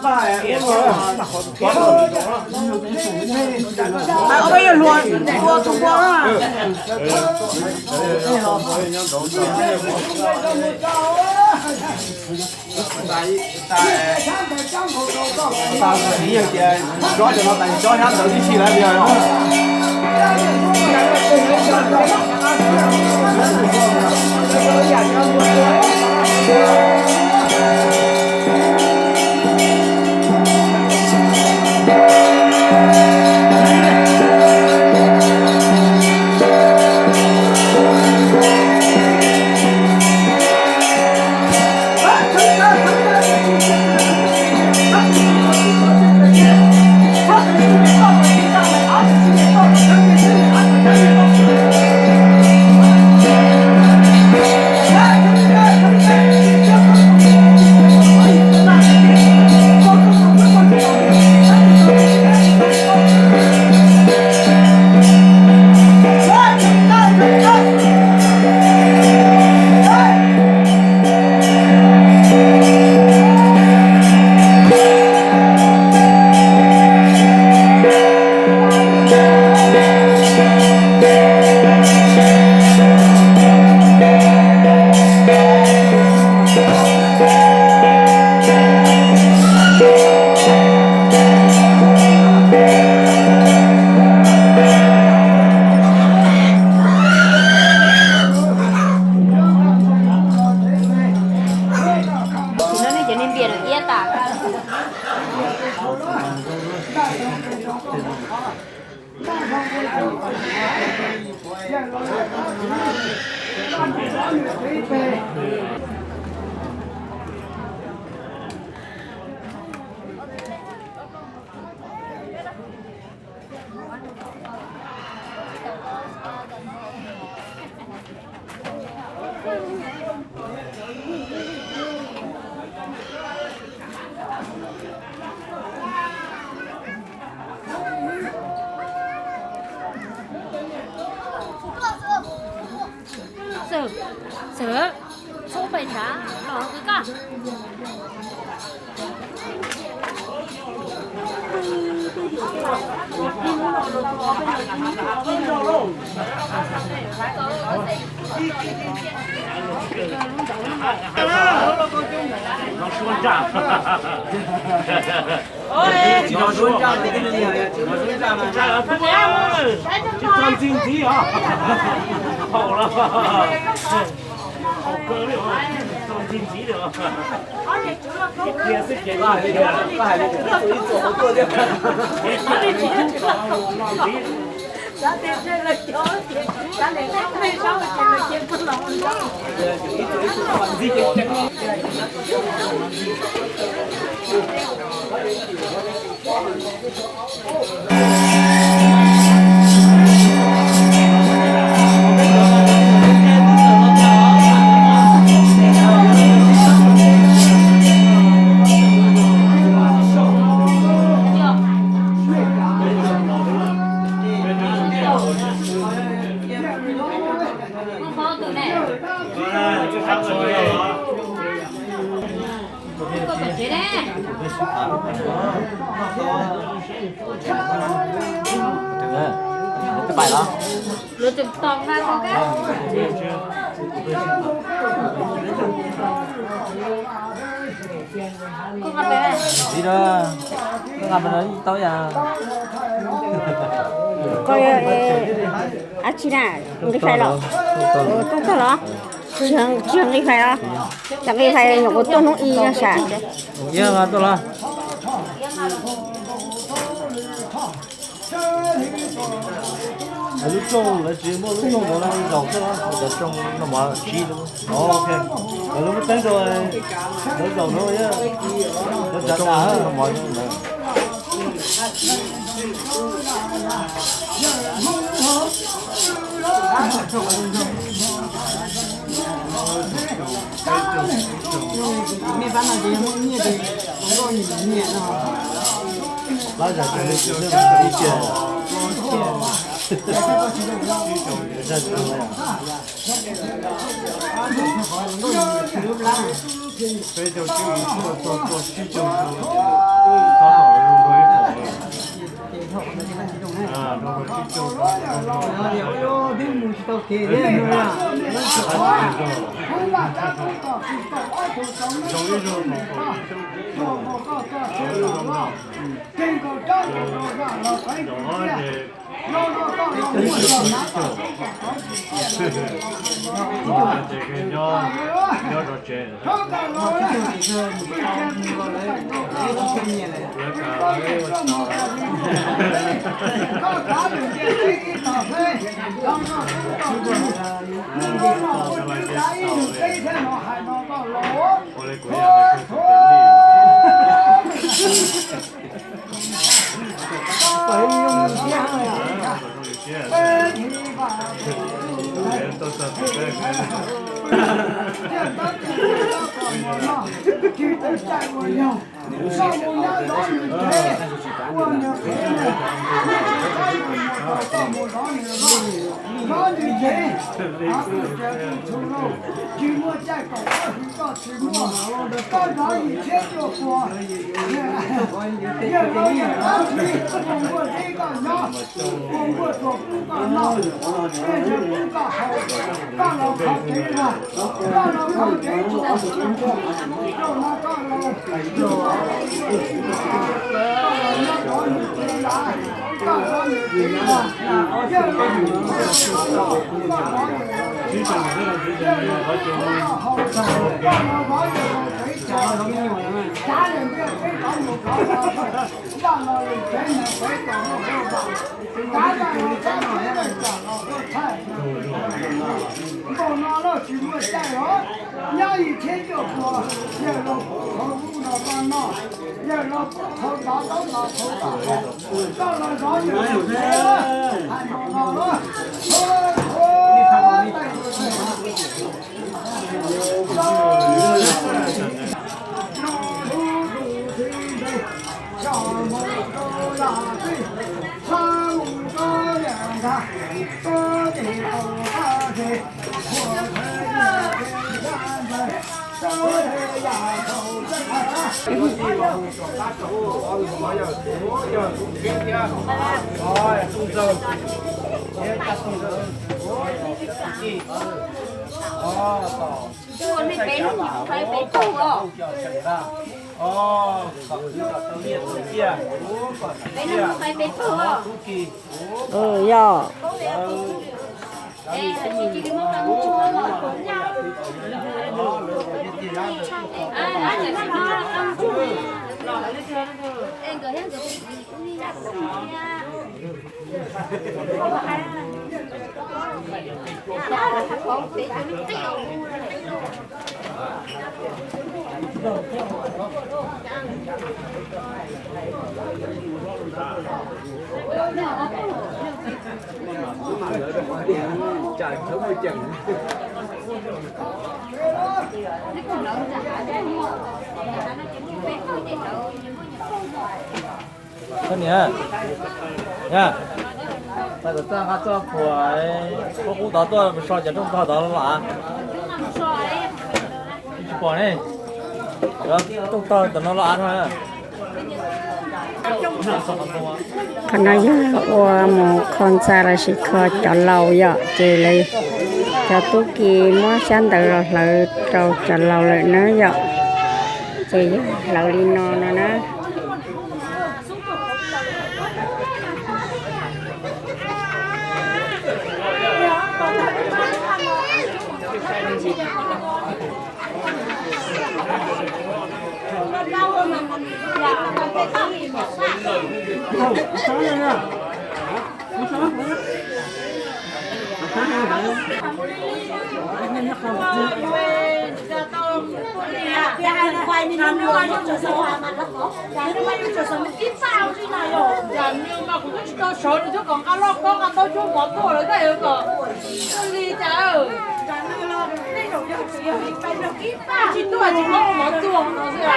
Hais ob peb yog hluas hluas tus hluas na. Txiv yawg tias tsob cov no tas tsob hnab ntawd tib si lawm yog. Xwm, xwm, txhob pais nrad los kwv koj. Lawv tseem tos nqa tau kab. Txiv da, koj nqa pes no ib tau yas. Koj, ab tsi na, nqis fais los? Tuaj tag los? Tsis yog nqis fais los? Tsam nqis fais nyuam qhuav tuaj hnub i no sav. Iab nqa tuaj los. Lub rooj lawv tsis muaj lub rooj no zaum xwb los? Cov rooj no mov tsib lub. Ok, lawv lub teeb rau lawv zaum no, lawv tsav tas no mov ntawd. Peb caug tsib ib tuaj txog tuaj tsib caug rau. Tsis muaj caij kom koj hwv koj tsis muaj, koj zov yim thiab cuaj puas. Yawg laus yawg dab tsi, ua nkuaj zeb koj nyob, ua nkuaj tuag pub koj noj, yawg pub koj haus, koj los kho kev ua, koj los kho kev tsuas, zaum no koj los, koj los nyob zov nws kev lav, koj zov nws kev ua, yawg laus yawg dab tsi, koj los zov yawg laus kev ua, yawg laus pub koj haus, koj los zov yawg laus kev ua, cav yawg ntiaj teb rov mus rov los, vaj los lwm tsev neeg pem tom muaj hauj vam, cav vaj los txhab teb leej tom los tuaj thaij. Npaum no lawm tsis muaj caij los, nyob yim thiab cuaj puas, yawg laus pub qhauv lub no koj noj, yawg laus pub qhauv zov taub no qhauv koj haus, koj los zov yawg laus kev ua, hais npaum no lawm. Peb hnub peb pawg os. Peb hnub peb pawg os. Yog. Koj niam, yog, tau tom txaj nqa txoj phuam, qub qub tod tuaj mus so cov rooj tog tod los av. Tsis pom ne, cov rooj tog tom no los av no. Qhov no yog ua mus kho ntxa los sis kho cov laus yom, ces lawv cov tub ki muab xyab ntawv los hlawv rau cov laus lawm na yom. Ces yog hlawv li no no na. Tsis tuaj tsis muab mov tuaj no xwb.